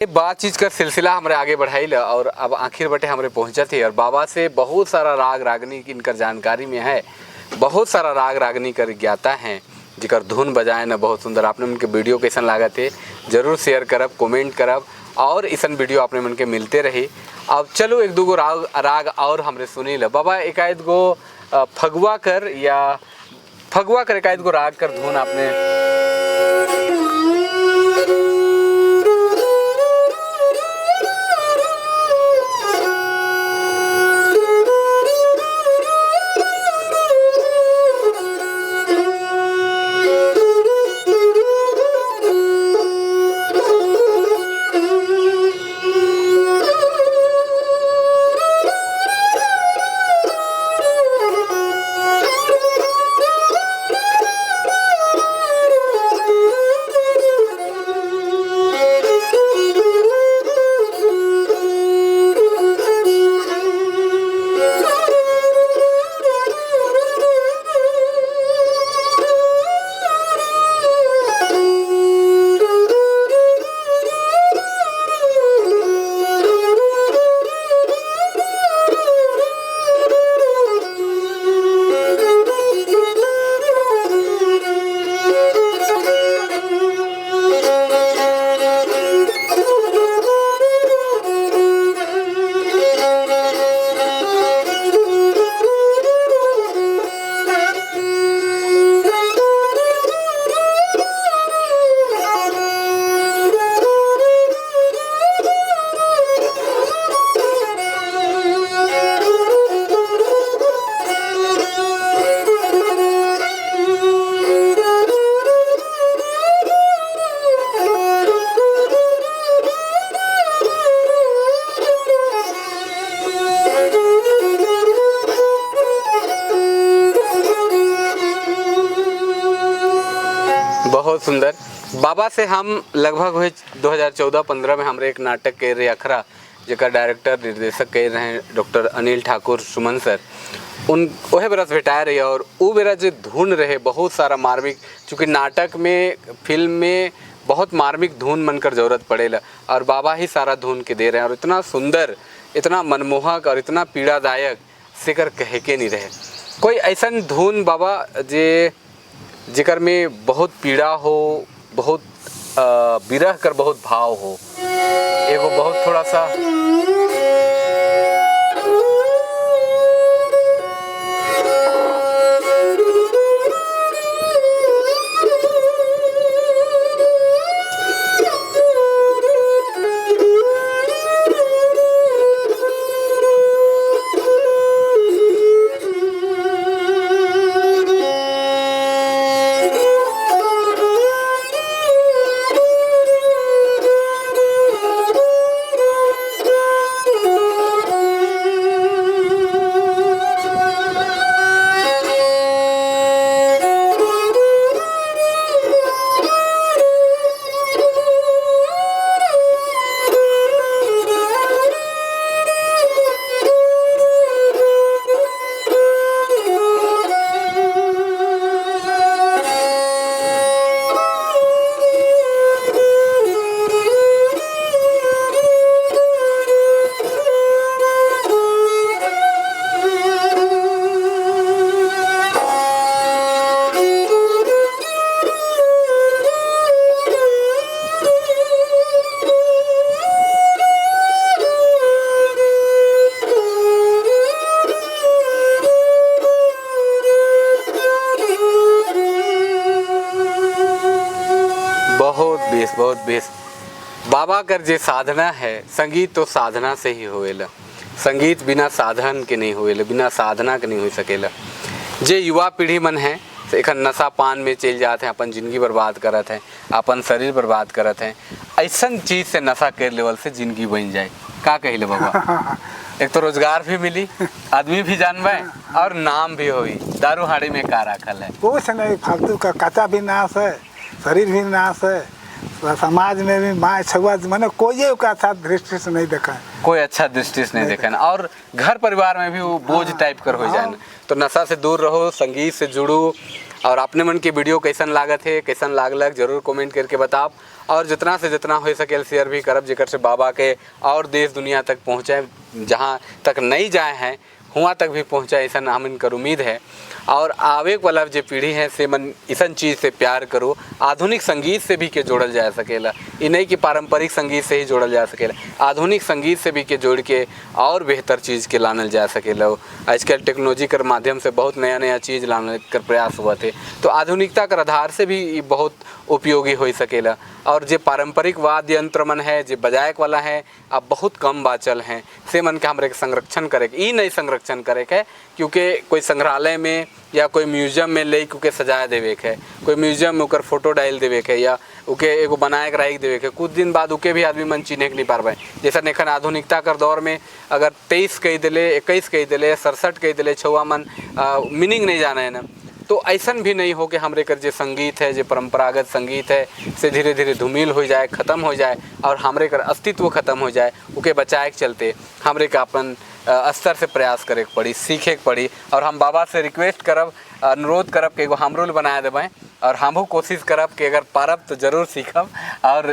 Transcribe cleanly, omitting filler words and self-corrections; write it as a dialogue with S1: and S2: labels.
S1: ये बातचीत का सिलसिला हमरे आगे बढ़ाइल और अब आखिर बटे हमरे पहुंचत है और बाबा से बहुत सारा राग रागनी की इनकर जानकारी में है, बहुत सारा राग रागनी कर ज्ञाता हैं जिकर धुन बजाए न बहुत सुंदर। आपने उनके वीडियो कैसन लागत है जरूर शेयर करब, कमेंट करब और ऐसन वीडियो आपने मन के मिलते रही। अब चलो एक दूगो राग राग और हमरे सुनी ल बाबा, एकाएक गो फगुआ कर या फगुआ कर एकाएक गो राग कर धुन आपने। बहुत सुंदर। बाबा से हम लगभग हुए 2014-15 में हमरे एक नाटक के रे अखरा, जेकर डायरेक्टर निर्देशक कह रहे हैं डॉक्टर अनिल ठाकुर सुमन सर, उन ओहे बरस भेटाए रही और उ बेरा जो धुन रहे बहुत सारा मार्मिक, चूँकि नाटक में फिल्म में बहुत मार्मिक धुन मन कर जरूरत पड़ेला और बाबा ही सारा धुन के दे रहे हैं और इतना सुंदर, इतना मनमोहक और इतना पीड़ादायक से कर कहे के नहीं रहे। कोई ऐसा धुन बाबा जे जेकर में बहुत पीड़ा हो, बहुत विरह कर बहुत भाव हो, एगो बहुत थोड़ा सा बहुत बेस, बहुत बेस। बाबा कर जे साधना है, संगीत तो साधना से ही होएला, संगीत बिना साधन के नहीं होएला, बिना साधना के नहीं हो सकेला। जे युवा पीढ़ी मन है से एखन नशा पान में चल जाते हैं, अपन जिंदगी बर्बाद करत हैं, अपन शरीर बर्बाद करत हैं, ऐसा चीज़ से नशा कर लेवल से जिंदगी बन जाए। का कहिले बाबा? एक तो रोजगार भी मिली, आदमी भी जानबे और नाम भी होई। दारू हाड़ी में का रखल है?
S2: कुछ नहीं, फालतू का कच्चा भी नाश है, शरीर भी नाश है, समाज में भी माँ छुआ माने कोई का अच्छा दृष्टि से नहीं देखा है,
S1: कोई अच्छा दृष्टि से नहीं देखा है और घर परिवार में भी वो बोझ टाइप कर हो जाए। तो नशा से दूर रहो, संगीत से जुड़ो। और अपने मन के वीडियो कैसन लागत है, कैसन लागलक जरूर कमेंट करके बताओ। और जितना से जितना हो सके शेयर भी करब, जेकर से बाबा के और देश दुनिया तक पहुँचे, जहाँ तक नहीं जाए हैं हुआ तक भी पहुँचे, ऐसा हम इनकर उम्मीद है। और आवे वाला जो पीढ़ी है से मन ऐसन चीज़ से प्यार करो, आधुनिक संगीत से भी के जोड़ल जा सकेला। ई नहीं कि पारंपरिक संगीत से ही जोड़ल जा सकेला, आधुनिक संगीत से भी के जोड़ के और बेहतर चीज़ के लानल जा सकेला। आजकल टेक्नोलॉजी कर माध्यम से बहुत नया नया चीज़ लाने कर प्रयास हुआ थे, तो आधुनिकता कर आधार से भी ई बहुत उपयोगी हो सकेला। और जे पारंपरिक वाद्य यंत्र मन है, जे बजाए वाला है, अब बहुत कम बाचल हैं, से मन के हमरे के संरक्षण करे के, ई नहीं संरक्षण करे के क्योंकि कोई संग्रहालय में या कोई म्यूजियम में ले के सजा देवे के है, कोई म्यूजियम में ओकर फोटो डाल देवे के या ओके एगो बनाए के राख देवे के, कुछ दिन बाद ओके भी आदमी मन चिन्हे के नहीं पारबे। जैसा एखन आधुनिकता कर दौर में अगर 23 कही दिले, 21 कही दिले, 67 कही दिले, छुआ मन मीनिंग नहीं जाने है ना। तो ऐसन भी नहीं हो कि हमरे कर जे संगीत है, जे परंपरागत संगीत है, से धीरे धीरे धूमिल हो जाए, ख़त्म हो जाए और हमरे कर अस्तित्व ख़त्म हो जाए। ओके बचाए के चलते हमरे का अपन स्तर से प्रयास करे के पड़ी, सीखे के पड़ी। और हम बाबा से रिक्वेस्ट करब, अनुरोध करब कि एगो हमरो ले बना देবেं और हमहू कोशिश करब कि अगर पारब तो जरूर सीखब। और